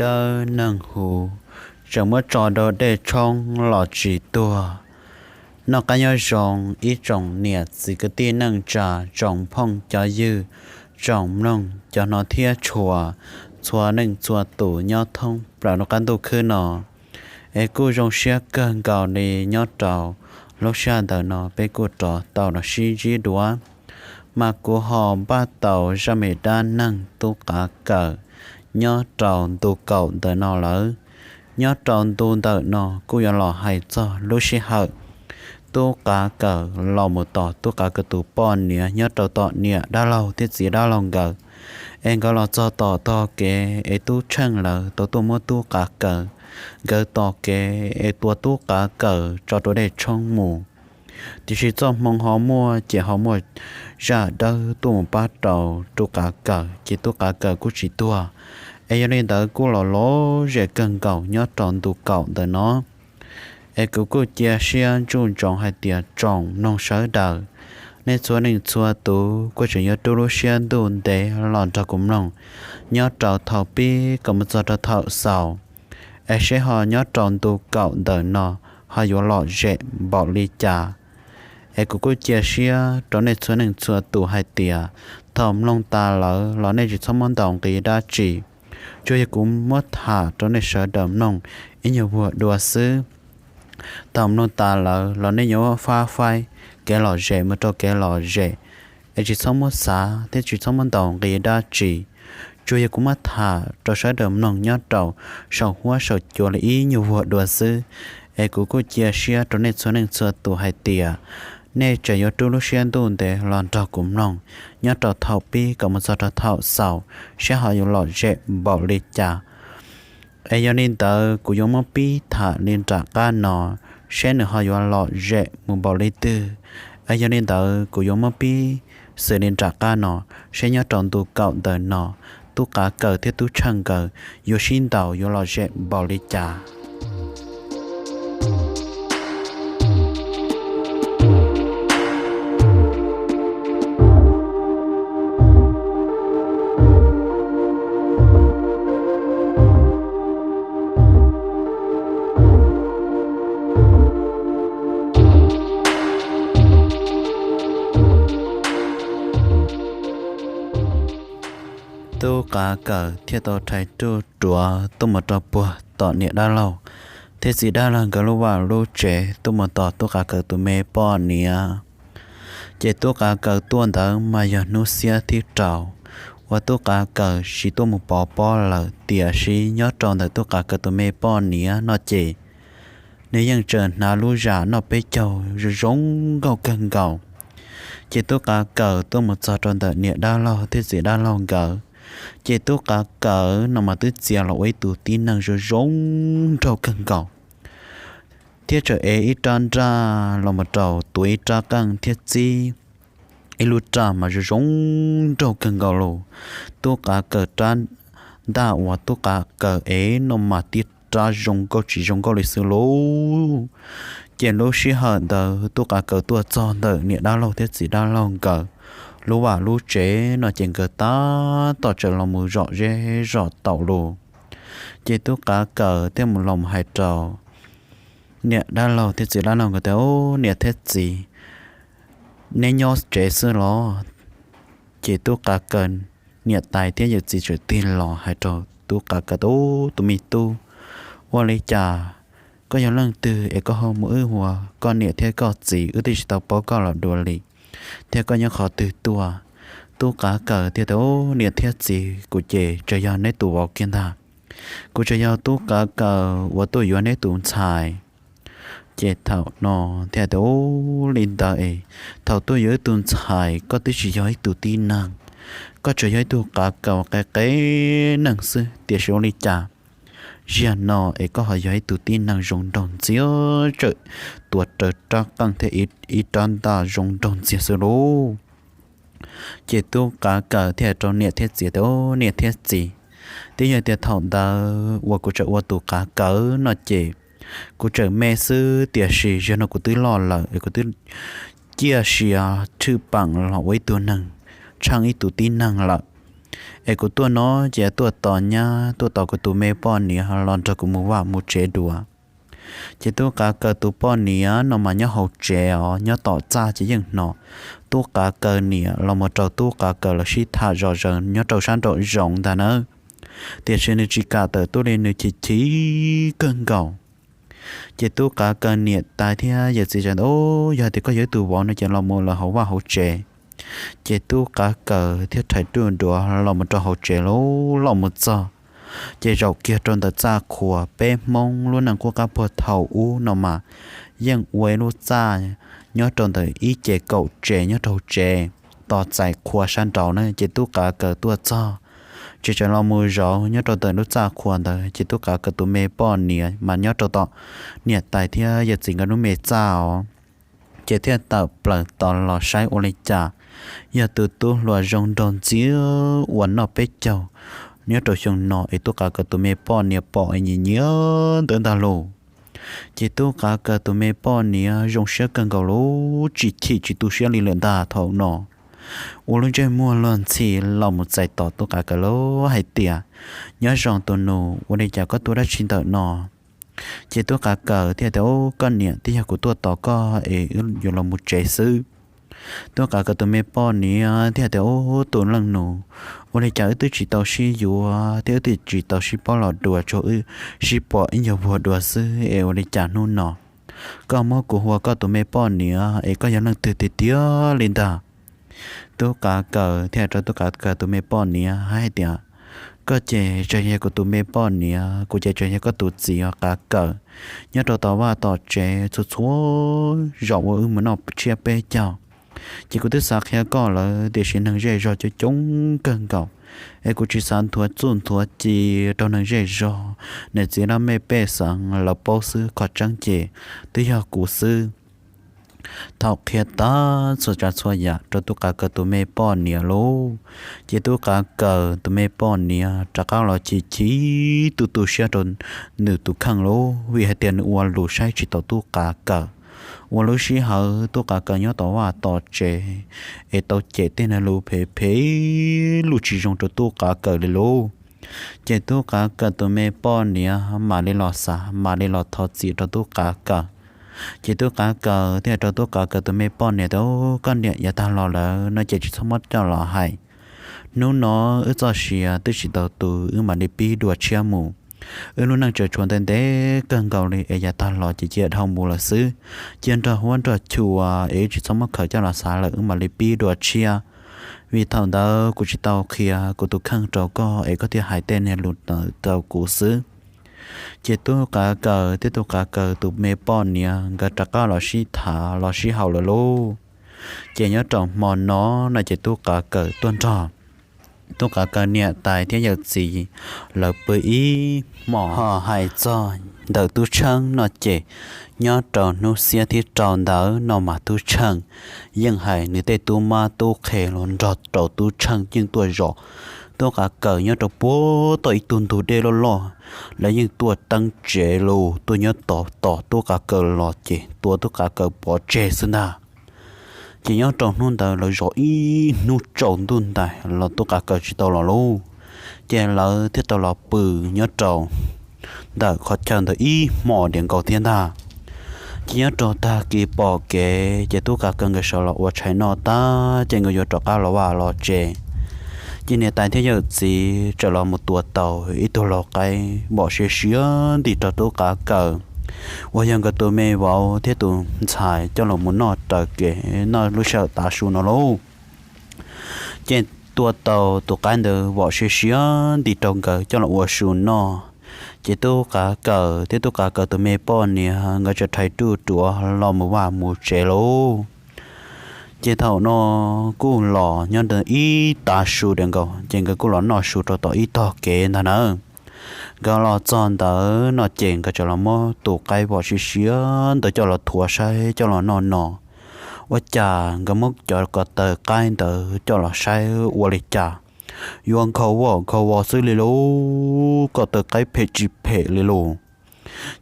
dawb neeg huv, tseem muab tso rau dej tshoob los tsis tuag. Noj qab nyob zoo ib tsoom niam txiv kwv tij neej tsa, tsoom phooj cov ywg, tsoom mloog cov hnov thiab tshua, txhua leej txhua tus nyob thoob plaws lub qab ntuj khwb no. Es kuj zoo siab kawg nkaus li nyob rau lub sij hawm ntawm no peb kuj rov tau los sib ntsib dua, mas kuv ho npaj tau zaj me dab neeg tub qav kawm nyob rau ntu kaum ntawm no lawm. Nyob rau ntu ntawm no kuj yuav los hais txog lub sij hawm tub qav kawm los mus tos tub qav kawm tus poj niam nyob rau tom niam dab laug thiab txiv dab laug nkawd. Es nkawd los txog tom tog kev es tub tsheej lawv tau tuaj muab tub qav kawm, nkawd tos kev es tua tub qav kawm tso rau dej tshoob mus. Tiam sis txoj hmoo ho muaj ces ho muaj zaj dawb tuaj mus pab rau tub qav kawm ces tub qav kawm kuj tsis tuag. Es yog li ntawd kuj los lom zem kawg nkaus nyob rau ntu kaum ntawm no. Es kuv kuj cia siab ntsuj ntsoov hais tias tsoom mloog sawv daws, nej txhua leej txhua tus kuj tseem yuav rub lub siab ntuj ntev los nrog kuv mloog nyob rau thaum pib kom mus txog rau thaum xaus, es seb ho nyob rau ntu kaum ntawm no ho yuav lom zem npaum li cas. Es kuv kuj cia siab rau nej txhua leej txhua tus hais tias thaum mloog tas lawm los nej tsis txhob muab ntaus nqi dab tsi. Tsuas yog kuv muab tham rau nej sawv daws mloog ib nyuag vuag dua xwb. Thaum mloog tas lawm los nej yuav fab faib kev lom zem mus rau kev lom zem, es tsis txhob muab xav thiab tsis txhob muab ntaus nqi dab tsi. Tsuas yog kuv muab tham rau sawv daws mloog nyob rau saum huab saum cua li ib nyuag vuag dua xwb. Es kuv kuj cia siab rau nej txhua leej txhua tus hais tias nej tseem yuav rub lub siab ntuj ntev los nrog kuv mloog nyob rau thaum pib kom mus txog rau thaum xaus, seb ho yuav lom zem npaum li cas. Es yog li ntawd kuv yuav muab pib tham li nram qab no, seb nws ho yuav lom zem mus npaum li twg. Es yog li ntawd kuv yuav muab pib xws li nram qab no, seb nyob rau ntu kaum ntawm no, tub qav kawm thiab tub tsheej nkawd yuav sib ntaus yuav lom zem npaum li cas. Tub qav kawm thiaj tau rhais ruj ruav tuaj mus rau puag tom niam dab laug thiab txiv dab laug nkawd lub vaj lub tsev tuaj mus tos tub qav kawm tus me poj niam. Ces tub qav kawm tuaj ntawd mas yog hnub xiab thib rau uas tub qav kawm tsis tuaj mus pov pob lawm, tiam sis nyob rau ntawm tub qav kawm tus me poj niam no ces nws yeej tseem hnav lub zam noj peb caug zoo zoo nkauj kawg nkaus. Ces tub qav kawm tuaj mus txog rau ntawm niam dab laug thiab txiv dab laug nkawd, ces tub qav kawm no mas twb txia los ua ib tug tib neeg zoo zoo nraug kawg nkaus, thiab tseem ev ib rab nraj los mus rau tuav ib rab qeej thiab txib ib lub raj mas zoo zoo nraug kawg nkaus lus. Tub qav kawm rab ntaj uas tub qav kawm ev no mas tib rab zoo nkauj tsis zoo nkauj li xwb lauj. Ces lub sij hawm ntawd tub qav kawm tuaj txog ntawm niam dab laug thiab txiv dab laug nkawd lub vaj lub tsev no ces nkawd tab tom tseem los mus zom zeb zom taum lus. Ces tub qav kawm thiaj mus los hais rau niam dab laug thiab txiv dab laug nkawd tias, Ub, niam thiab txiv, neb nyob tsev xwb los? Ces tub qav kawm niam tais thiab yawm txiv txawm tig los hais rau tub qav kawm tias, Ub, tus me tub, ua li cas koj yog leej twg es koj ho mus wb ua koj niam thiab koj txiv, wb twb tsis tau paub koj los dua li, thiab koj nyob qhov twg tuaj? Tub qav kawm thiaj tias, Ub, niam thiab txiv, kuv ces tsuas yog neb tus vauv kiag ntag. Kuv tsuas yog tub qav kawm uas tuaj yuav neb tus ntxhais. Ces thaum no thiaj tias, Ub, li ntawd es thaum tuaj yuav ib tus ntxhais koj twb tsis yog ib tug tib neeg, koj tsuas yog ib tug qav kawm qe qe neeg xwb, tiam sis ua li cas zaum no es koj ho yog ib tug tib neeg zoo nraug ntxiag, tseem tuav rawv rab qeej thiab ib rab ntaj zoo nraug ntxiag xwb lauj? Ces tub qav kawm thiaj hais rau niam thiab txiv tias, Ub, niam thiab txiv, twb yog tias thaum ntawd uas kuv tseem ua tus qav kawm no ces kuv tseem me xwb, tiam sis zaum no kuv twb loj lawm es kuv twb ciaj sia tshwj peem los ua ib tug neeg, tsheej ib tus tib neeg lawm. es kuv tuaj no ces tuaj tos nyab, tuaj tos kuv tus me poj niam los nrog kuv mus vaj mus tsev dua. Ces tub qav kaws tus poj niam no mas nyob hauv tsev os, nyob tom txaj ces yeej hnov tub qav kaws niam los mus rau tub qav kaws lawv sib tham zom zaws nyob rau sab nraum zoov ntag nawb. Tiam sis nws tsis kam tawm tuaj li, nws chim chim kawg nkaus. Ces tub qav kaws niam tais thiab yawm txiv tias, Yog tias koj yog ib tug vauv no ces los mus lawm hauv vaj hauv tsev. Ces tub qav kaws thiaj rhais ruj duav los mus rau hauv tsev lawm. Los mus txog ces zaum kiag rau ntawm txaj qhua. Peb Hmoob lub neej qub qab puag thaum ub no mas yeej ua ib lub txaj nyob rau ntawm ib ce kaum tsev nyob rau hauv tsev, tos txais qhua sab nraud na. Ces tub qav kaws tuaj txog ces tseem los mus zaum nyob rau ntawm lub txaj qhua ntawd. Ces tub qav kaws tus me poj niam mas nyob rau tom niam tais thiab yawm txiv nkawd lub me txaj os. Ces thiaj tawm plaws tos los saib ua li cas yog tus tub hluas zoo nraug ntxiag uas noj peb caug nyob rau xyoo no es tub qav kaws tus me poj niam pom es nyiam nyiam ntawd ntag lauj. Ces tub qav kaws tus me poj niam zoo siab kawg nkaus lawm, tsis chim tsis tu siab li lawm ntag. Thaum no ua lub ntsej muag luag ntxhi los mus txais tos tub qav kaws lawm hais tias, Nyob zoo tus nus, ua li cas koj tuaj dab tsi ntawm no? Ces tub qav kaws thiaj tias, Koj niam, twb yog kuv tuaj tos koj es wb yuav los mus tsev xwb. Tub qav kaws tus me poj niam thiaj tias, Ub, tus leej nus, ua li cas wb twb tsis tau sib yuav thiab wb twb tsis tau sib paub los dua, tsuas wb sib pom ib nyuag vuag dua xwb es ua li cas hnub no koj muab kuv hu ua koj tus me poj niam es koj yog leej twg tiag tiag li ntag? Tub qav kaws thiaj rau tub qav kaws tus me poj niam hais tias, Koj ces tseem yog kuv tus me poj niam, kuv ces tseem yog koj tus txiv os qav kaws. Nyob rau tom vaj tom tsev txhua txhua zaus uas wb mus noj tshiab peb caug ces kuv twb xav qhia koj lawm, tiam sis neeg zej zog coob coob kawg nkaus es kuv tsis xav nthuav txuj nthuav ci rau neeg zej zog, niam txiv laj mej pej xeem lawv paub xwb. Qhov tseeb ces twb yog kuv xwb. Thaum qhia tag txhua tsav txhua yam rau tub qav kaws tus me poj niam lauj, ces tub qav kaws tus me poj niam rov qab los chim chim tu tu siab rau nws tus kheej lauj, vim hais tias nws ua lus saib tsis taus tub qav kaws. Ua lub sij hawm tub qav kaws nyob tom vaj tom tsev es tau cem tej niag lus phem phem, lus tsis zoo rau tub qav kaws li lauj. Ces tub qav kaws tus me poj niam mam li los xav, mam li los thov txim rau tub qav kaws. Ces tub qav kaws thiaj rau tub qav kaws tus me poj niam tias, Koj niam, yav tag los lawm no ces tsis txhob muab coj los hais. Hnub no wb txoj sia twb tsis tau tu, wb mam li pib dua tshiab mus. Wb lub neej tseem tshuav ntev ntev kawg nkaus li es yav tag los ces cia dhau mus lawm xwb. Cia nrog huab nrog chua es wb tsis txhob muab khaws coj los xav lawm, wb mam li pib dua tshiab. Vim thaum ntawd kuv tsis tau qhia kuv tus kheej rau koj es koj thiaj hais tej niag lus ntawd rau kuv xwb. Ces tub qav kaws thiab tub qav kaws tus me poj niam nkawd rov qab los sib tham los sib haum lawm lauj. Ces nyob rau hmo no no ces tub qav kaws tuaj nrog tub qav kaws niam tais thiab yawm txiv lawv pw ib hmos. Ho hais txog ntawm tub tsheej no ces nyob rau hnub xiab thib rau ntawd no mas tub tsheej yeej hais nws tej tub mab tub qhe los nrog rau tub tsheej yeej tuaj zov tub qav kaws nyob rau puag tom ib tug ntug dej loj loj. Lawv yeej tuaj teeb tsev los tuaj nyob tos tos tub qav kaws los ces tua tub qav kaws pov tseg xwb ntag. Ces nyob rau hnub ntawd lawv zov ib hnub tsaus ntuj ntais los tub qav kaws tsis tau los lauj. Ces lawv thiaj tau los pw nyob rau ntawm qhov chaw ntawd ib hmos diam nkaus thiab ntag. Ces nyob rau tag kis pom kev ces tub qav kaws nkawd sawv los ua tshais noj tag ces nkawd yuav rov qab los vaj los tsev. Ces niam tais thiab yawm txiv txawm los mus tua tau ib tug lau qaib vom siab siab nti rau tub qav kaws uas yog nkawd tus me vauv thiab tus ntxhais coj los mus noj raws kev noj lub sij hawm tav su no lauj. Ces tua tau tus qaib ntawd vom siab siab nti rau nkawd coj los ua su noj. Ces tub qav kaws thiab tub qav kaws tus me poj niam nkawd txawm rhais ruj ruav los mus vaj mus tsev lauj. Ces thaum no kuj los nyob ntawd ib tav su diam nkaus ces nkawd kuj los noj su rau tom ib tog kev ntag nawb. Nkawd los txog ntawd no ces nkawd txawm los muab tus qaib vom siab siab ntawd coj los thuav saib coj los noj no. Ua cas nkawd muab cov ko taw qaib ntawd coj los saib ua li cas yuav nkhaus vos nkhaus vos xwb li lauj, ko taw qaib phem tsis phem li lauj.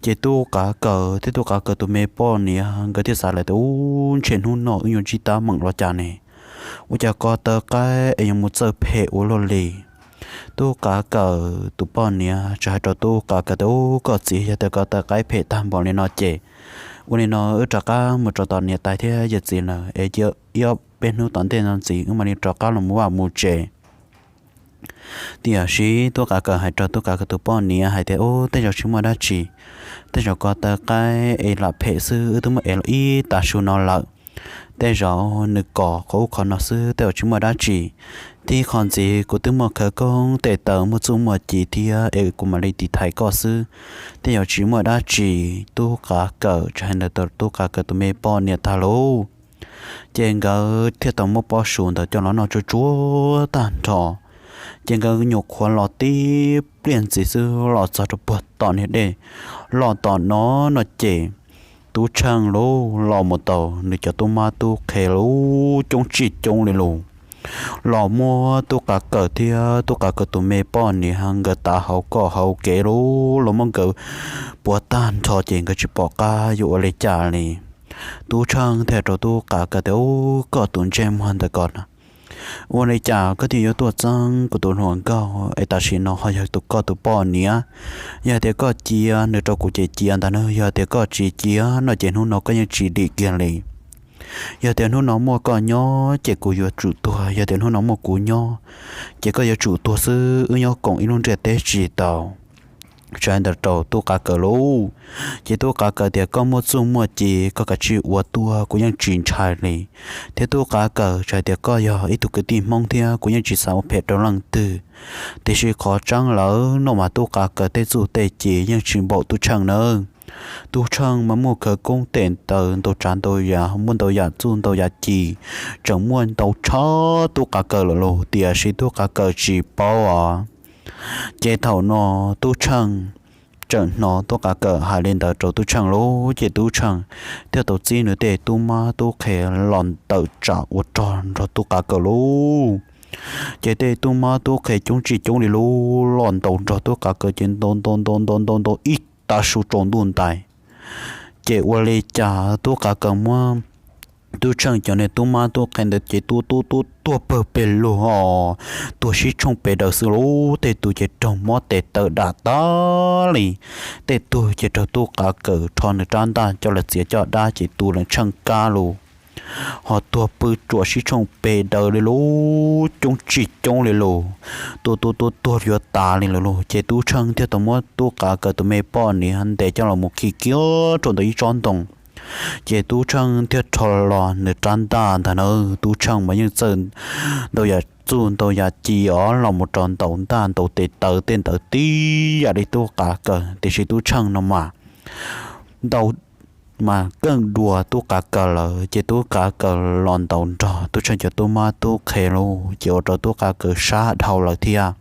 Ces tub qav kaws thiab tub qav kaws tus me poj niam nkawd thiaj xav lawm tias, Ub, ntshe hnub no wb yuav ntsib teeb meem los cas ne? Ua cas ko taw qaib es yuav mus txawj phem ua luaj li? Tub Qav Kawm tus poj niam txawm hais rau Tub Qav Kawm tias, Ub, koj txiv, yog tias koj taw qaib phem tag npaum li no ces ua li no wb rov qab mus rau tom niam tais thiab yawm txiv lawm es cia ob peb hnub tom ntej no ntxiv wb mam li rov qab los mus vaj mus tsev. Tiam sis Tub Qav Kawm hais rau Tub Qav Kawm tus poj niam hais tias, Ub, tej zaum tsis muaj dab tsi, tej zaum koj taw qaib es lam phem xwb, wb twb muab es los ib tag su no lawm. Tej zaum nws kom qhov ub qhov no xwb, tej zaum tsis muaj dab tsi. Thiab qhov ntxiv kuv twb muaj khawv koob tes taw muaj txuj muaj ci thiab es kuv mam li tiv thaiv koj xwb, tej zaum tsis muaj dab tsi. Tub Qav Kawm txawm hais ntawd rau Tub Qav Kawm tus me poj niam tag lauj. Ces nkawd thiaj tau muab pob su ntawd coj los noj tsuag tsuag tag nrho. Ces nkawd nyuam qhuav los tib pliag ntxiv xwb los txog rau puag tom niag dej loj tom no no ces Tub Tsheej lauj los mus tau nws cov tub mab tub qhe lauj, coob tsis coob li lauj, los muab Tub Qav Kawm thiab Tub Qav Kawm tus me poj niam nkawd tav hauv koj hauv kev lauj, los muab nkawd puav tag nrho ces nkawd tsis pom qab yuav ua li cas li. Tub Tsheej thiaj rau Tub Qav Kawm tias, Ub, koj tus ntsej muag ntawm ko na, ua li cas koj thiaj yuav tuaj txeeb kuv tus hluas nkauj es tam sim no ho yog tus koj tus poj niam? Yog tias koj cia nws rau kuv ces cia ntag na, yog tias koj tsis cia no ces hnub no koj yeej tsis dim kiag li. Yog tias hnub no muaj koj nyob ces kuv yuav tsum tuag, yog tias hnub no muaj kuv nyob ces koj yuav tsum tuag xwb, wb nyob koom ib lub ntiaj teb tsis tau. Txawm hais ntawd rau Tub Qav Kawm lauj, ces Tub Qav Kawm tias, Koj muaj txuj muaj ci koj kav tsij ua tuaj, kuv yeej tsis ntshai li. Thiab Tub Qav Kawm txawm hais tias, Koj yog ib tug kwv tij Hmoob thiab kuv yeej tsis xav ua phem rau leej twg, tiam sis qhov tseeb lawm no mas Tub Qav Kawm tej txuj tej ci yeej tsis npaum Tub Tsheej nawb. Tub Tsheej mas muaj khawv koob tes taw ntau tsav ntau yam, muaj ntau yam txuj ntau yam ci, tseem muaj ntau tshaj Tub Qav Kawm lawm lauj, tiam sis Tub Qav Kawm tsis paub os. Ces thaum no Tub Tsheej tseem hnov Tub Qav Kawm hais li ntawd rau Tub Tsheej lauj, ces Tub Tsheej thiaj tau txib nws tej tub mab tub qhe los ntawm tsam ua rog nrog Tub Qav Kawm lauj. Ces tej tub mab tub qhe coob tsis coob li lauj, los ntaus nrog Tub Qav Kawm ces ntaus ntaus ntaus ntaus ntaus ntaus ib tag su tsaus ntuj ntais. Ces ua li cas Tub Qav Kawm muab Tub Tsheej cov niag tub mab tub qhe ntawd ces tua tua tua tuag pawg pes lug os, tuag sib tshooj pes daws xwb lauj. Tej tug ces raug mob tes taw dam tag li, tej tug ces raug Tub Qav Kawm rho nws rab ntaj coj los txiav coj dab ces tu lawv tsheej kab lug, ho tuag pw tsuam sib tshooj pes daws li lauj, coob tsis coob li lauj, tua tua tua tuag yuav tas li lawm lauj. Ces Tub Tsheej thiaj tau muab Tub Qav Kawm tus me poj niam ntes coj los mus khi kiag rau ntawm ib tsob ntoo. Ces Tub Tsheej thiaj rho los nws rab ntaj ntag na, Tub Tsheej mas yeej txawj ntau yam txuj ntau yam ci os, los mus rau ntaus ntaj ntaus tes taw tej ntawd tib yam li Tub Qav Kawm, tiam sis Tub Tsheej no mas ntaus mas keej dua Tub Qav Kawm lawm. Ces Tub Qav Kawm los ntaus nrog Tub Tsheej cov tub mab tub qhe lauj, ces ua rau Tub Qav Kawm sab dhau lawm thiab.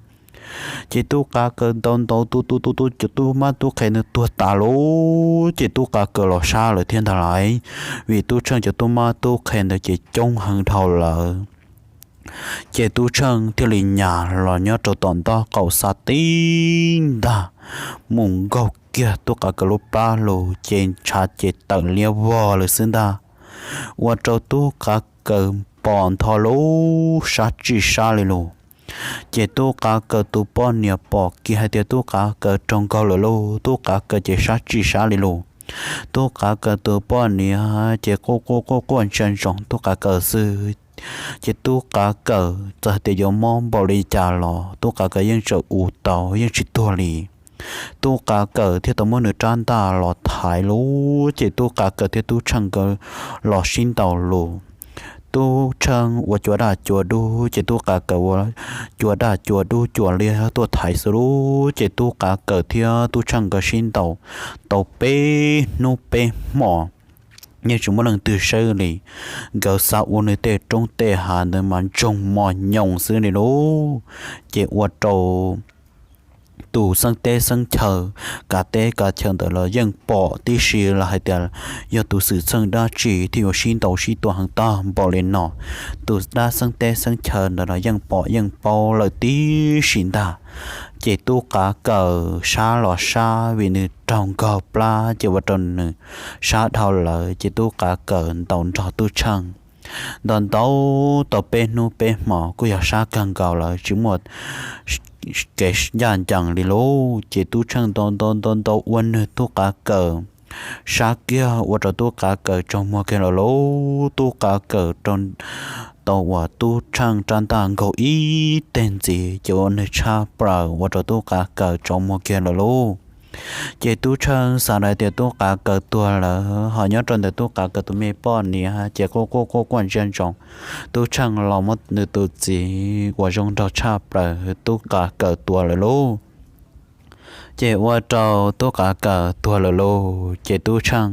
Ces Tub Qav Kawm ntaus ntaus tua tua tua tua cov tub mab tub qhe ntawd tuag tas lauj, ces Tub Qav Kawm los sab lawm thiab ntag lauj, vim Tub Tsheej cov tub mab tub qhe ntawd ces coob heev dhau lawm. Ces Tub Tsheej thiaj li nyas los nyob rau tom ntaub qaum xa tib ntag, mus nkaug kiag Tub Qav Kawm lub plab lug ces ntshav ces tawm liab vog lawm xwb ntag, ua rau Tub Qav Kawm pom ntho lauj, sab tsis sab li lus. Ces Tub Qav Kawm tus poj niam pom kiag hais tias Tub Qav Kawm raug nkaug lawm lauj, Tub Qav Kawm ces sab tsis sab li lus. Tub Qav Kawm tus poj niam ces quaj quaj quaj quaj ntsia ntsoov Tub Qav Kawm xwb. Ces Tub Qav Kawm txawm hais tias yuav mob npaum li cas los Tub Qav Kawm yeej tseem ua tau, yeej tsis tuag li. Tub Qav Kawm thiaj tau muab nws rab ntaj los thaiv lauj, ces Tub Qav Kawm thiab Tub Tsheej nkawd los sib ntaus lus. Tub Tsheej ua cua daj cua dub, ces Tub Qav Kawm ua cua daj cua dub cua liab tuaj thaiv xwb lauj. Ces Tub Qav Kawm thiab Tub Tsheej nkawd sib ntaus tau peb hnub peb hmo, yeej tsis muaj leej twg saib li. Nkawd xav ua nws tej roob tej hav ntawd mas ntsoog mos nyoos xwb li lauj. Ces ua rau tus xeeb teb xeeb chaw, kav teb kav chaw ntawd los yeej pom tib si los hais tias yog tus xwm txheej dab tsi thiaj yuav sib ntaus sib tua heev tag npaum li no. Tus dab xeeb teb xeeb chaw ntawd los yeej pom yeej paub lawm tib si ntag. Ces Tub Qav Kawm sab los sab vim nws raug nkaug plab ces ua rau nws sab dhau lawm, ces Tub Qav Kawm ntaus nrog Tub Tsheej ntaus ntaus tau peb hnub peb hmo kuj yog sab kawg nkaus lawm, tsis muaj kev ncaj ncees li lauj. Ces tub tsheej ntaus ntaus ntaus ntaus ua nws tub qav kawm sab kiag ua rau tub qav kawm tsaug muag kiag lawm lauj. Tub qav kawm rau tau uas tub tsheej rab ntaj nkaug ib teg ntxiv ces ua nws tshaj plaws ua rau tub qav kawm tsaug muag kiag lawm lauj. Ces tub tsheej xav hais tias tub qav kawm tuag lawm, ho nyob rau ntawm tub qav kawm tus me poj niam ces quaj quaj quaj quaj ntsia ntsoov tub tsheej los muab nws tus txiv uas zoo nraug tshaj plaws tub qav kawm tua lawm lauj. Ces ua rau tub qav kawm tuag lawm lauj. Ces tub tsheej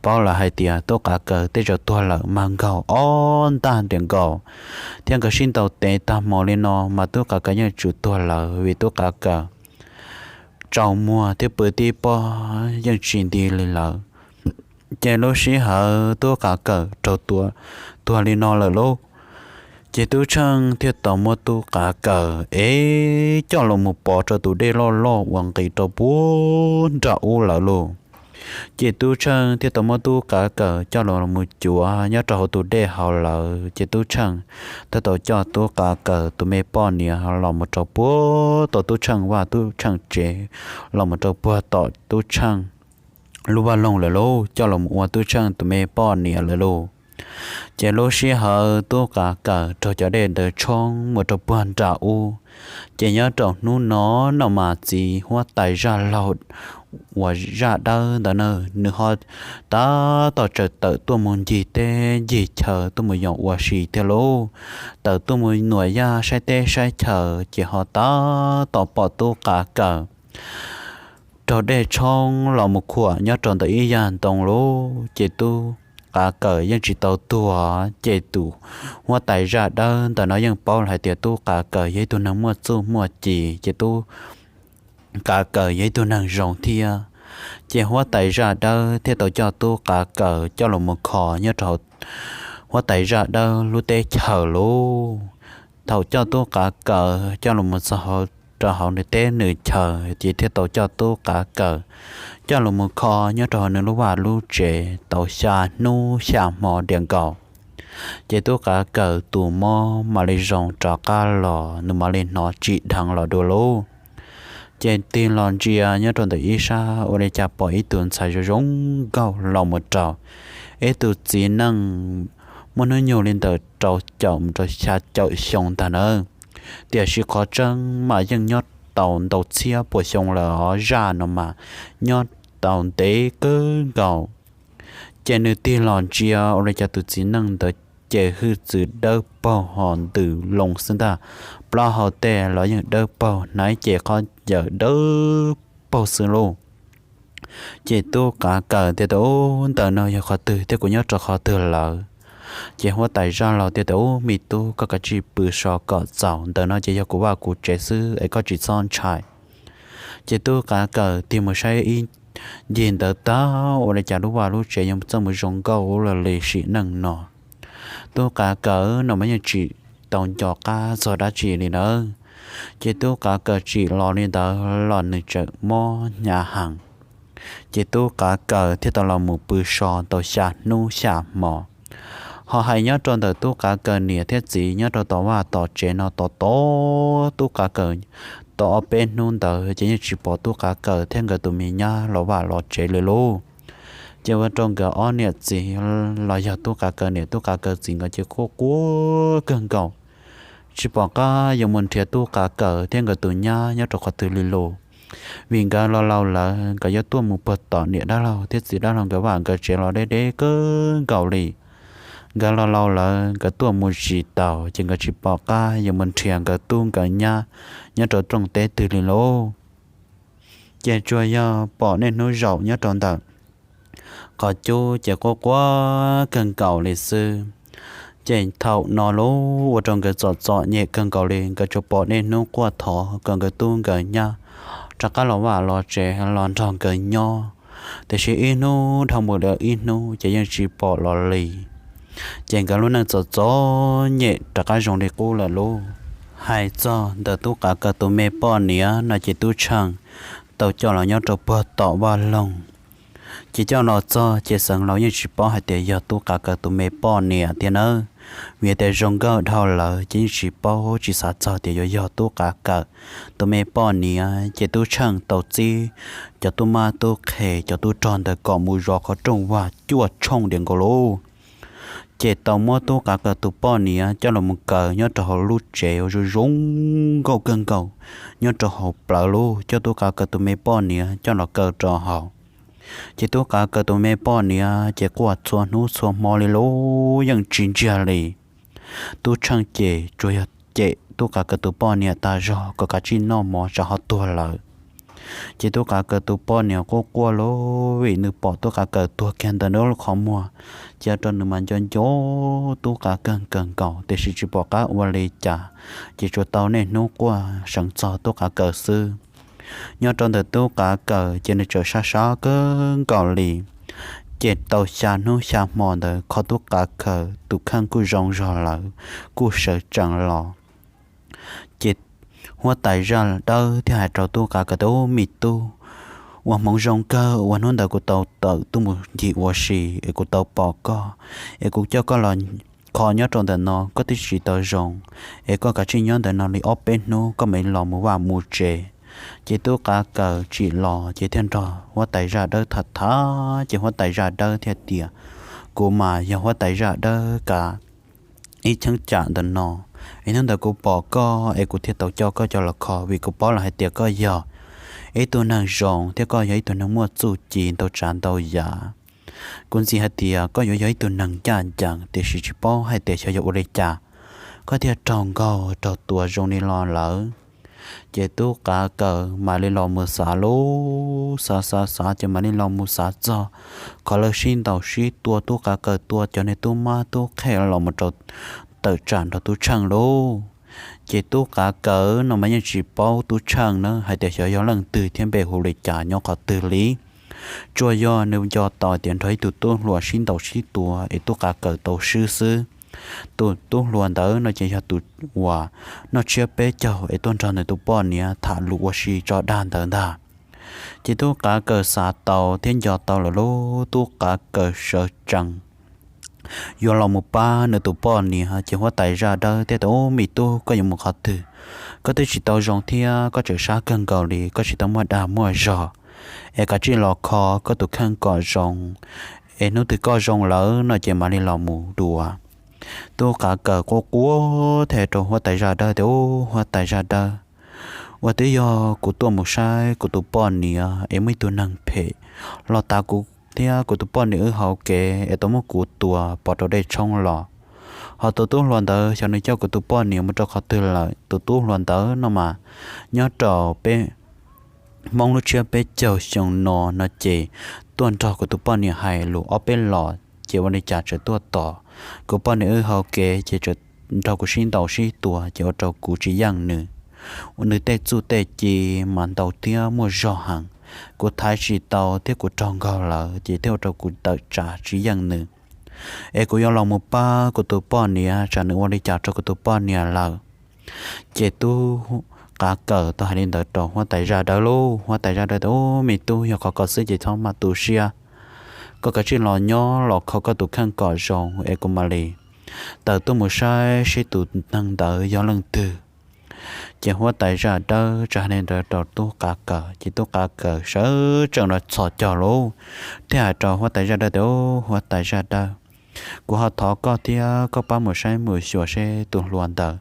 paub lawm hais tias tub qav kawm tej zaum tuag lawm mas nkaug ob ntaj ntiam nkaus, thiab nkawd sib ntaus tes tag hmo li no mas tub qav kawm yeej tsum tuag lawm vim tub qav kawm tsaug muag thiab pw tib pob yeej tsis nti li lawm. Ces lub sij hawm tub qav kawm raug tua tuag li no lawm lauj, ces tub tsheej thiaj tau muab tub qav kawm es coj los mus pov rau tus dej loj loj uas nqis rau puag nram ub lawm lauj. Ces tub tsheej thiaj tau muab tub qav kawm coj los mus cuav nyob rau hauv tus dej hauv lawm. Ces tub tsheej thiaj tau coj tub qav kawm tus me poj niam los mus rau puag tom tub tsheej vaj tub tsheej tsev, los mus rau puag tom tub tsheej lub vaj loog lawm lauj, coj los mus ua tub tsheej tus me poj niam lawm lauj. Ces lub sij hawm tub qav kawm raug cov dej ntawd tshoob mus rau puag nram ub, ces nyob rau hnub no no mas txiv huab tais zaj laug uas zaj dawb ntawd na, nws ho tab tom tawm tawm tuaj mus ncig teb ncig chaw tuaj mus yoos ua si thiab lauj. Tawm tuaj mus nuam yaj saib teb saib chaw ces ho tab tom pom tub qav kawm raug dej tshoob los mus khuam nyob rau ntawm ib yag ntoo lauj. Ces tub qav kawm yeej tsis tau tuag, ces tus huab tais zaj dawb ntawm no yeej paub hais tias tub qav kawm yog ib tug neeg muaj txuj muaj ci, ces tub qav kawm yog ib tug neeg zoo thiab. Ces huab tais zaj dawb thiaj tau coj tub qav kawm coj los mus kho nyob rau huab tais zaj dawb lub teb chaws lauj. Thaum coj tub qav kawm coj los mus txog rau hauv nws teb nws chaws ces thiaj tau coj tub qav kawm coj los mus kho nyob rau hauv nws lub vaj lub tsev tau xya hnub xya hmo diam nkaus. Ces tub qav kawm tus mob mam li zoo rov qab los, nws mam li hnov tsim dheev los dua lauj. Ces tig los ntsia nyob rau ntawm ib sab ua li cas pom ib tug ntxhais zoo zoo nkauj los mus rau ib tug txiv neej muaj hnub nyoog li ntawm rau caum mus rau xya caum xyoo ntag nawb. Tiam sis qhov tseeb mas yeej nyob tau ntau txhiab puas xyoo lawm os, zaj no mas nyob tau ntev kawg nkaus. Ces nws tig los ntsia ua li cas tus txiv neej ntawd ces hwj txwv dawb paug ho ntws loo xwb ntag, plaub hau tej los yeej dawb paug, hnav cev khaub ncaws dawb paug xwb lauj. Ces tub qav kawm thiaj tias, Ub, ntawm no yog qhov twg thiab kuv nyob rau qhov twg lawm? Ces huab tais zaj laug thiaj tias, Ub, me tub, koj kav tsij pw so kom txaus, ntawm no ces yog kuv vaj kuv tsev xwb es koj tsis txhob ntshai. Ces tub qav kawm tig mus saib ib ncig ntawd tag ua li cas lub vaj lub tsev yeej txawj mus zoo nkauj ua luaj li sim neej no. Tub qav kawm no mas yeej tsis tau nco qab txog dab tsi li nawb. Ces tub qav kawm tsim los li ntawd los nws tseem mob hnyav heev. Ces tub qav kawm thiaj tau los mus pw so tau xya hnub xya hmo. Ho hais nyob rau ntawm tub qav kawm niam thiab txiv nyob rau tom vaj tom tsev no tos tos tub qav kawm tau ob peb hnub ntawd ces yeej tsis pom tub qav kawm thiab nkawd tus me nyab los vaj los tsev li lauj. Ces ua rau nkawd ob niam txiv los yog tub qav kawm niam tub qav kawm txiv nkawd ces quaj quaj kawg nkaus, tsis pom qab yuav mus nrhiav tub qav kawm thiab nkawd tus nyab nyob rau qhov twg li lauj. Vim nkawd los laus lawm, nkawd yuav tuaj mus puag tom niam dab laug thiab txiv dab laug nkawd vaj nkawd tsev los deb deb kawg nkaus li. Nkawd los laus lawm, nkawd tuaj mus tsis taus, ces nkawd tsis pom qab yuav mus nrhiav nkawd tub nkawd nyab nyob rau rooj teb twg li lauj. Ces tsuas yog pom niaj hnub zaum nyob rau ntawm qhov cub ces quaj quaj kawg nkaus li xwb. Ces thaum no lauj, ua rau nkawd txom txom nyem kawg nkaus li, nkawd tsuas pom niaj hnub quaj thov kom nkawd tub nkawd nyab rov qab los vaj los tsev los nrog nkawd nyob, tiam sis ib hnub dhau mus lawm ib hnub ces yeej tsis pom los li. Ces nkawd lub neej txom txom nyem rov qab zoo li qub lawm lauj. Hais txog ntawm tub qav kawm tus me poj niam no ces tub tsheej tau coj los nyob rau puag tom vaj loog. Ces coj los txog ces xeev laus yeej tsis paub hais tias yog tub qav kaws tus me poj niam thiab nawb, vim tias zoo nkauj dhau lawm ces yeej tsis paub tsis xav txog tias yuav yog tub qav kaws tus me poj niam. Ces tub tsheej tau txib cov tub mab tub qhe cov tub rog ntawd kom mus zov qhov rooj vag cuaj tshooj diam nkaus lauj. Ces tau muab tub qav kaws tus poj niam coj los mus kaw nyob rau hauv lub tsev uas zoo zoo nkauj kawg nkaus nyob rau hauv plawv lauj, coj tub qav kaws tus me poj niam coj los kaw rau hauv. Ces tub qav kaws tus me poj niam ces quaj txhua hnub txhua hmo li lauj, yeej tsis ntsiag li. Tub tsheej ces tsuas yog cem tub qav kaws tus poj niam tas zog kom kav tsij noj mov tsam ho tuag lawm. Ces tub qav kaws tus poj niam quaj quaj lauj, vim nws pom tub qav kaws tuag kiag ntawm nws lub qhov muag, ces ua rau nws mas nco nco tub qav kaws kawg nkaus tiam sis tsis pom qab ua li cas, ces tsuas tau niaj hnub quaj seev txog tub qav kaws xwb. Nyob rau ntawm tub qav kaws ces nws tseem sab sab kawg nkaus li. Ces tau xya hnub xya hmo ntawd kho tub qav kaws tus kheej kuj zoo zog lawm, kuj sawv tsees los. Ces huab tais zaj dawb thiaj hais rau tub qav kaws tias, Ub, me tub, ua hmoov zoo kawg uas hnub ntawd kuv tau tawm tuaj mus ncig ua si es kuv tau pom koj, es kuv coj koj los kho nyob rau ntawm no koj twb tsis tau zoo, es koj kav tsij nyob ntawm no li ob peb hnub koj mam li los mus vaj mus tsev. Ces tub qav kaws tsim los ces thiaj nrog huab tais zaj dawb tham tham, ces huab tais zaj dawb thiaj tias, Kuv mas yog huab tais zaj dawb kav ib cheeb tsam ntawm no, es hnub ntawd kuv pom koj es kuv thiaj tau coj koj coj los kho vim kuv paub los hais tias koj yog ib tug neeg zoo thiab koj yog ib tug neeg muaj txuj ci ntau tsav ntau yam. Kuv ntxiv hais tias koj yuav yog ib tug neeg ncaj ncees tiam sis tsis paub hais tias xyov yuav ua li cas koj thiaj raug nkaug raug tua zoo li no lawm. Ces tub qav kaws mam li los mus xav lub xav xav xav ces mam li los mus xav txog qhov lawv sib ntaus sib tua, tub qav kaws tua cov niag tub mab tub qhe los mus rau tawm tsam nrog tub tsheej lauj. Ces tub qav kaws no mas yeej tsis paub tub tsheej na hais tias xyov yog leej twg thiab npe hu li cas nyob qhov twg li. Tsuas yog nws nco tau tias nrog ib tug tub hluas sib ntaus sib tua es tub qav kaws tau swb xwb. Tus tub hluas ntawd no ces yog tus uas noj tsiab peb caug es tuaj nrog nws tus poj niam tham lus ua si tso dag ntawd ntag. Ces tub qav kaws xav tau thiab nco tau lawm lub tub qav kaws sawv tsees yuav los mus pab nws tus poj niam, ces huab tais zaj dawb thiaj tias, Ub, me tub, koj yuav mus qhov twg? Koj twb tsis tau zoo thiab koj tseem sab kawg nkaus li, koj tsis tau muaj dag muaj zog, es kav tsij los kho koj tus kheej kom zoo, es hnub twg koj zoo lawm no ces mam li los mus dua. Tub qav kaws quaj quaj thiaj rau huab tais zaj dawb tias, Ub, huab tais zaj dawb, uas twb yog kuv tuaj mus saib kuv tus poj niam es muaj ib tug neeg phem los tav kuv thiab kuv tus poj niam wb hauv kev es tau muab kuv tua pov rau dej tshoob los. Ho tus tub hluas ntawd xyov nws coj kuv tus poj niam mus rau qhov twg lawm. Tus tub hluas ntawd no mas nyob rau peb Hmoob lub tsiab peb caug xyoo no no ces tuaj nrog kuv tus poj niam hais lus ob peb los ces ua li cas tseem tuaj tom kuv poj niam wb hauv kev ces tseem nrog kuv sib ntaus sib tua ces ua rau kuv tsis yeej nws. Nws tej txuj tej ci mas ntau thiab muaj zog heev, kuv thaiv tsis tau thiab kuv raug nkaug lawm ces thiaj ua rau kuv tawm tsam tsis yeej nws. Es kuv yuav los mus pab kuv tus poj niam tsam nws ua li cas rau kuv tus poj niam lawm. Ces tub qav kawm tau hais li ntawd rau huab tais zaj dawb lauj. Huab tais zaj dawb tias, Ub, me tub, yog qhov ko xwb ces txhob maj tu siab, koj kav tsij los nyob los kho koj tus kheej kom zoo es kuv mam li tawm tuaj mus saib seb tus neeg ntawd yog leej twg. Ces huab tais zaj dawb tsa hais li ntawd rau tub qav kawm ces tub qav kawm sawv tsees los txhos caug lauj, thiaj hais rau huab tais zaj dawb tias, Huab tais zaj dawb, kuv ho thov koj thiab koj pab mus saib mus xyuas seb tus hluas ntawd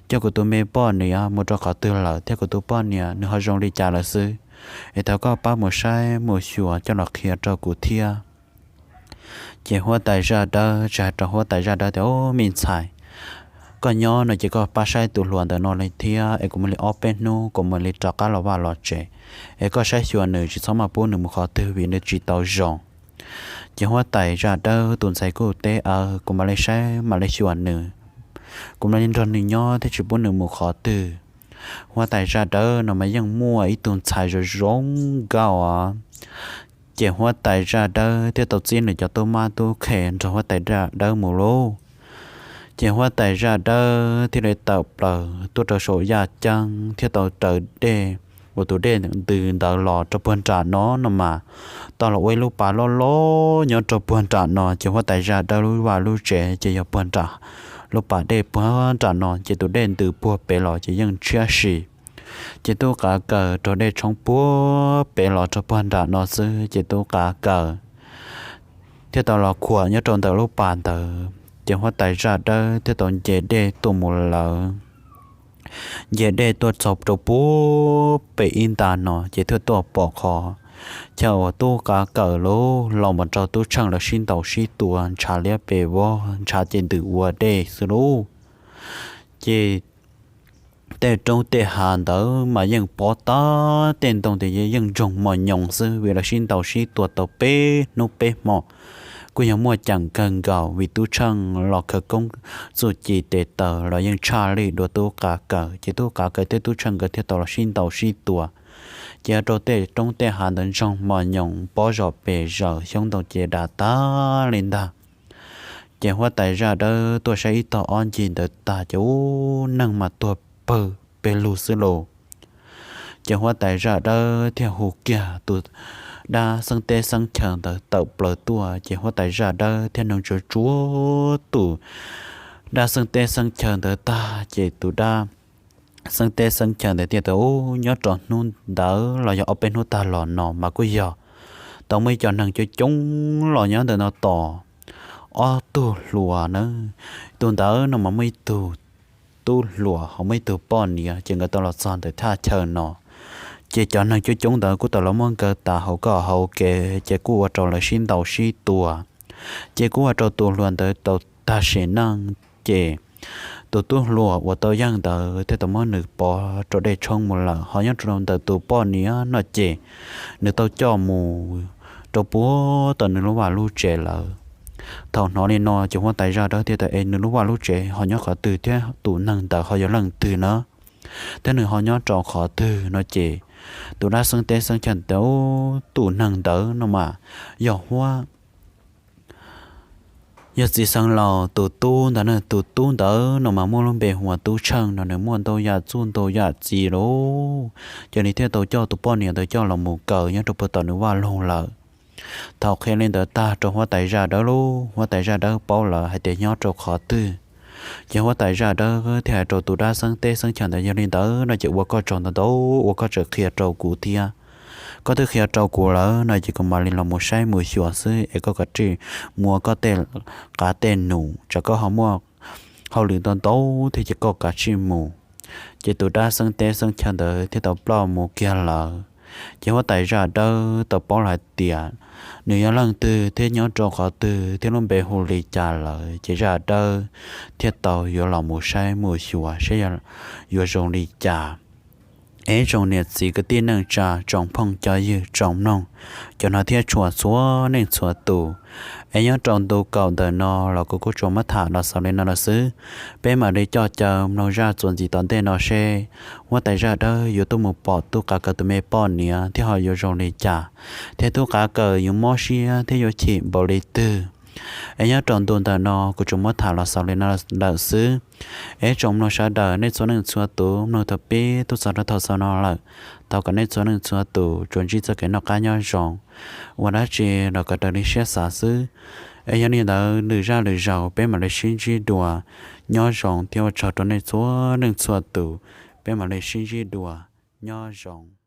coj kuv tus me poj niam mus rau qhov twg lawm thiab kuv tus poj niam nws ho zoo li cas lawm xwb, es thov koj pab mus saib mus xyuas coj los qhia rau kuv thiab. Ces huab tais zaj dawb tsa hais rau huab tais zaj dawb tias, Ub, me ntxhais, koj nyob no ces koj pab saib tus hluas ntawm no li thiab es kuv mam li ob peb hnub kuv mam li rov qab los vaj los tsev, es koj saib xyuas nws tsis txhob maj pub nws mus qhov twg vim nws tsis tau zoo. Ces huab tais zaj dawb tus ntxhais kuj teb, Aw, kuv mam li saib mam li xyuas nws, kuv mam li nrog nws nyob thiab tsis pub nws mus qhov twg. Huab tais zaj dawb no mas yeej muaj ib tug ntxhais zoo zoo nkauj os. Ces huab tais zaj dawb thiaj tau txib nws cov tub mab tub qhe nrog huab tais zaj dawb mus lauj. Ces huab tais zaj dawb thiaj li tawm plaws tuaj rau saum yaj ceeb thiaj tau raws dej uas tus dej ntws ntawd los rau puag nram no no mas, tau los ua ib lub pas loj loj nyob rau puag nram no. Ces huab tais zaj dawb lub vaj lub tsev ces yog puag nram lub pas dej puag nram no, ces tus dej ntws puag pem los ces yeej tshiab si. Ces tub qav kaws raug dej tshoob puag pem los rau puag nram no xwb, ces tub qav kaws thiaj tau los khuam nyob rau ntawm lub pas ntawd. Ces huab tais zaj dawb thiaj tau nce dej tuaj mus lawm. Nce dej tuaj txog rau puag pem ib nta no ces thiaj tuaj pom qhov chaw uas tub qav kaws lub los mus rau tub tsheej lawv sib ntaus sib tua ntshav liab pes vog, ntshav ces ntws ua dej xwb lauj. Ces tej roob tej hav ntawd mas yeej pob tag, tej ntoo ces yeej ntsoog mos nyoos xwb, vim lawv sib ntaus sib tua tau peb hnub peb hmo. Kuj yog muaj ceem kawg nkaus, vim tub tsheej los khawv koob txuj ci tes taw los yeej tshaj lij dua tub qav kaws, ces tub qav kaws thiab tub tsheej nkawd thiaj tau los sib ntaus sib tua. Ces ua rau tej roob tej hav ntawd ntsoog mos nyoos, pob zos pes zaws, xyoob ntoo ces dav tag li ntag. Ces huab tais zaj dawb tuaj saib ib tog ob ncig ntawd tag ces ub, neeg mas tuag pawg pes lug xwb lauj. Ces huab tais zaj dawb thiaj hu kiag tus dab xeeb teb xeeb chaw ntawd tawm plaws tuaj, ces huab tais zaj dawb thiaj nug tsuav tsuav tus dab xeeb teb xeeb chaw ntawd tag ces tus dab xeeb teb xeeb chaw ntawd thiaj tias, Ub, nyob rau hnub ntawd los yog ob peb hnub tag los no mas kuj yog tau muaj ib co neeg coob coob los nyob ntawm no tos ob tug hluas na. Tus ntawd no mas muaj ib tug tub hluas ho muaj ib tug poj niam, ces nkawd tau los txog ntawm thaj chaw no. Ces cov neeg coob coob ntawd kuj tau los muab nkawd tav hauv koj hauv kev, ces kuj ua rau lawv sib ntaus sib tua. Ces kuj ua rau tus hluas ntawd tau tag sim neej, ces tus tub hluas uas tau yeej ntawd thiaj tau muab nws pov rau dej tshoob mus lawm. Ho nyob rau ntawm tus poj niam no ces nws tau coj mus rau puag tom nws lub vaj lub tsev lawm. Thaum hnov li no ces huab tais zaj dawb thiaj tias, Es nws lub vaj lub tsev ho nyob qhov twg thiab tus neeg ntawd ho yog leej twg na? Thiab nws ho nyob rau qhov twg no? Ces tus dab xeeb teb xeeb chaw tias, Ub, tus neeg ntawd no mas yog huab, yog txiv xeev laus tus tub ntawd na. Tus tub ntawd no mas muaj lub npe hu ua Tub Tsheej no, nws muaj ntau yam txuj ntau yam txi lauj. Ces nws thiaj tau coj tus poj niam ntawd coj los mus kaw nyob rau puag tom nws vaj loog lawm. Thaum qhia li ntawd tag rau huab tais zaj dawb lauj, huab tais zaj dawb paub lawm hais tias nyob rau qhov twg. Ces huab tais zaj dawb thiaj hais rau tus dab xeeb teb xeeb chaw ntawd, Yog li ntawd no ces ua koj tsaug ntau ntau uas koj tseem qhia rau kuv thiab. Koj twb qhia rau kuv lawm no ces kuv mam li los mus saib mus xyuas xwb, es koj kav tsij mus ua koj tej qav tej num, tsam koj ho muaj hauj lwm ntau ntau thiab ces koj kav tsij mus. Ces tus dab xeeb teb xeeb chaw ntawd thiaj tau ploj mus kiag lawm. Ces huab tais zaj dawb tau paub hais tias nws yog leej twg thiab nyob rau qhov twg thiab lub npe hu li cas lawm, ces zaj dawb thiaj tau yuav los mus saib mus xyuas saib yuav zoo li cas. Es tsoom niam txiv kwv tij neej tsa, tsoom phooj cov ywg, tsoom mloog cov no thiab txhua txhua leej txhua tus, es nyob rau ntu kaum ntawm no los kuv kuj tsuas muab tham los xaus li no lawm xwb. Peb mam li coj caw mloog zaj txuas ntxiv tom ntej no seb huab tais zaj dawb yuav tuaj mus pom tub qav kaws tus me poj niam thiab ho yuav zoo li cas, thiab tub qav kaws yuav mob siab thiab yuav chim npaum li twg. Es nyob rau ntu ntawm no kuv tsuas muab tham los xaus li no lawm xwb. Es tsoom mloog sawv daws nej txhua leej txhua tus, mloog thaum pib tuaj txog rau thaum xaus no lawm, thov kom nej txhua leej txhua tus tsuas ntsib txoj kev noj qab nyob zoo, ua dab tsi los kom raws li siab xav xwb. Es yog li ntawd lwm zaj lwm zaus peb mam li sib ntsib dua. Nyob zoo thiab ua tsaug rau nej txhua leej txhua tus, peb mam li sib ntsib dua. Nyob zoo.